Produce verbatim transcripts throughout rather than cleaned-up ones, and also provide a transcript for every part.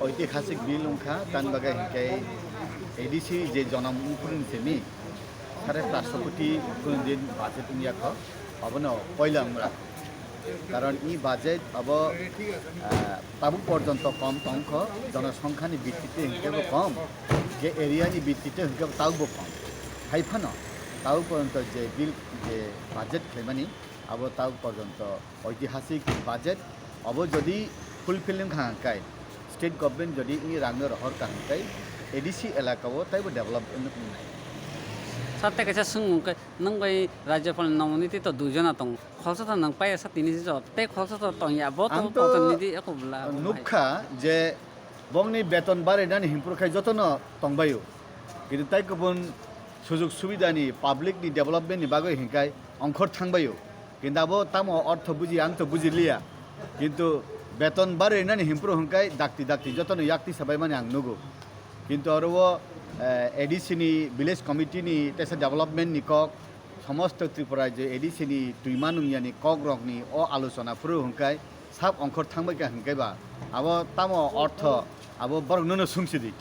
Itihasik bill wngkha, tan bagwi hinkhe A D C je jonom wngphuru simi sare paanch koti kunudin budget wngya kho, abono poila wngmra. Karon i budget abo, ah, tabuk porjonto kom tongkho, jonosongkhani bittite hinkhe bo kom, je area ni bittite hinkhe bo tabuk bo kom. Hai phano tabuk porjonto je bill, je budget khlaimani, abo tabuk porjonto oitihasik budget, abo jodi fulfill wngkha hwnkhe state government jodi i rangno rohor ka hwnkhe A D C elaka o taibo develop wngnai. Sir, tei kaisa swngmung khe, nwng bai Rajyapal ni nominee to dui jona tongo, khoroksa to nwng paiya sa tini si jot, tei khoroksa to tongya, bo to ang to protinidhi eko bwla, bo hai. Nukha je bongni beton barinani himphuru khai jotono tongbaio, kintu tai kubun sujug subidani, public ni development ni bagwi hinkhai ongkhor thangbaio. Kintu abo tamo ortho buji, ang to buji liya. Kintu beton barinani himphuru hinkhai dakti dakti jotono yak tisa baimani ang nugo. Kintu oro o, eh, A D C ni, village committee ni, teisa development ni kok, somosto Tripura je A D C ni twima nungyani kok rokni o alochona phuru hinkhai sab ongkhor thangbai kha hinkhai ba, abo tamo ortho, abo borok nono sungsidi.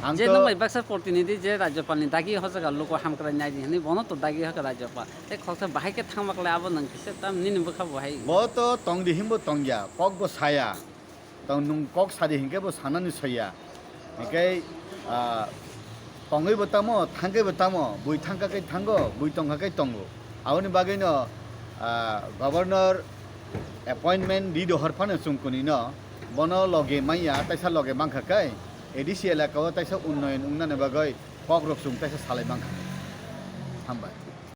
Ang je to nung bai baksa protinidhi je Rajyapal ni dagi hojaga luku hamkrai nai di hinwi bono to dagi hoka Rajyapal. Tei khoroksa bahai khe thangma khlai abo nung kisa tam nini bwkha bo hai. Bo to tongdi himbo tongya, kok bo saya. Tong nung kok sadi hinkhe bo sanani soya. Hinkhe, ah, tongwi bo tamo, thangkhe bo tamo, bui thangkha khe thango, bui tongkha khe tongo. Aboni bagwino, ah, governor appointment di dohor phano chwng kunino, bono loge manya, taisa loge mankha khe, A D C elaka o taisa unnoyon wngnani bagwi kokrok chwng taisa salai mankha. Hambai.